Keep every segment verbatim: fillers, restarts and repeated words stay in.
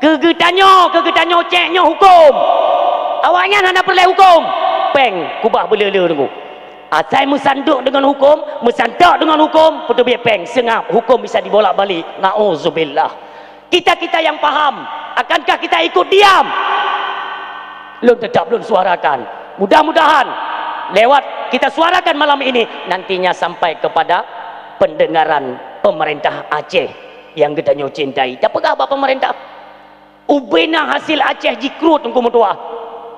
Keu geutanyoe, keu geutanyoe cék nyoe huköm. Awaknyan hana peureulée huköm. Péng kubah beuleu-leu teungku. Asai meusandok deungon huköm, meusantok deungon huköm, peuteubiet péng, seungab, huköm bisa dibolak-balik. Nauzubillah. Kita-kita yang paham, akankah kita ikut diam? Lôn tetap lôn suarakan. Mudah-mudahan lewat kita suarakan malam ini, nantinya sampai kepada pendengaran pemerintah Aceh yang geutanyoe cintai. Tapeugah bak pemerintah, ubena hasil Aceh jikruet Teungku meutuah.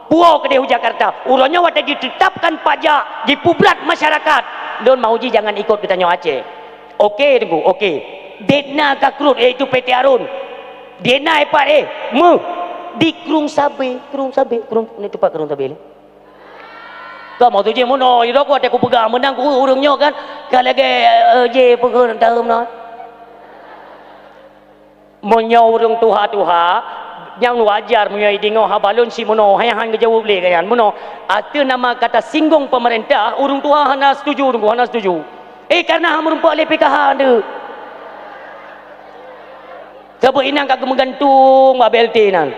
Puwoe keudeh u Jakarta. Uroe nyoe watée jiteutabkan pajak, jipubrat masyarakat. Lôn mau jih jangan ikot geutanyoe Aceh. Oke Teungku, oke. Detna ka kruet, yaitu P T Arun. Detna ipat, eh, meuh. Di Krueng Sabe, Krueng Sabe, Krueng, ni teumpat Krueng Sabe ni. Ka mau tu jih meunoe, idok watée kupeugah meunan ku ureuëng nyoe kan, ka lagée, eh, jih peugah tahu meunoe. Meunyoe ureuëng tuha-tuha, nyang wajar meunyoe ideungoe haba lôn si meunoe, hai han geujaweueb lé gobnyan. Meunoe, ateueh nama kata singgung pemerintah, ureuëng tuha hana setuju, ureuëng tuha hana setuju. Eh, karena han meurumpok lé P K H tu. Saboh inong ka geumeugantung bak B L T nan.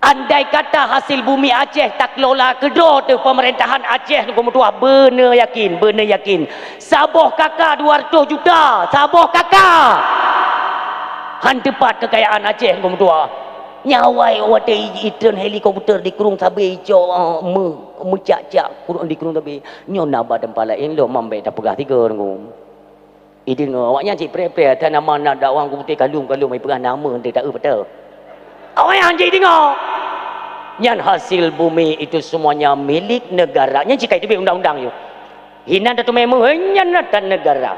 Andai kata hasil bumi Aceh takelola keudroe teuh pemerintahan Aceh Teungku meutuah, beuna yakin, beuna yakin. Saboh K K dua ratus juta, saboh K K. Han teupat kekayaan Aceh Teungku meutuah. Nyawai watée i-, itreun helikopter di Krueng Sabe icok, eh, meu-, meucak-cak kureueng di Krueng Sabe. Nyoe na bak teumpat laén lom, mambek tapeugah tiga Teungku. Ideungoe awaknyan cit preh-preh, ata nama na dakwah Teungku Putéh kalum-kalum, ipeugah nama teuh taeu beutôi. Awaknyan cit ideungoe. Nyan hasil bumi itu semuanya milik negara. Nyan cit ka iteubiet undang-undang nyoe. Hinan tateumé meuheuh, nyan na tan negara.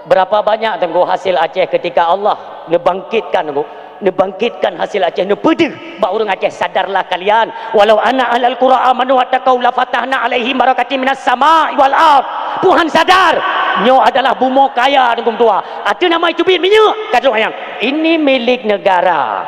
Berapa banyak Teungku hasil Aceh ketika Allah neubangkitkan Teungku? Neubangkitkan hasil Aceh, neupeudeuh bak ureuëng Aceh, sadarlah kalian, walau anna ahlal qura amanu wattaqau lafatahna alaihim barakatim minas sama'i wal ard. Tuhan sadar, nyoe adalah bumoe kaya Teungku meutuah. Ateueh nama iteubiet minyeuk, ka trok nyang, ini milik negara.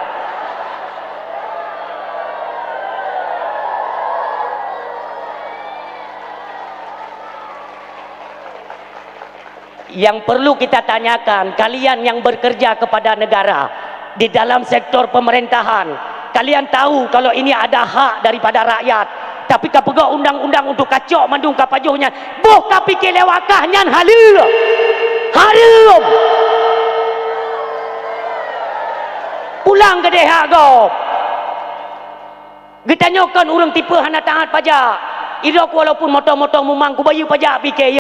Yang perlu kita tanyakan, kalian yang bekerja kepada negara di dalam sektor pemerintahan, kalian tahu kalau ini ada hak daripada rakyat, tapi ka peugah undang-undang untuk kacok mandum ka pajoh nyan, boh ka pike lewat kah nyan haleue. Hareuem. Pulang keudeh hak gob. Geutanyoe kon ureuëng tipe hana taát pajak. Idok walaupun motong-motong mumang kubayeue pajak pike.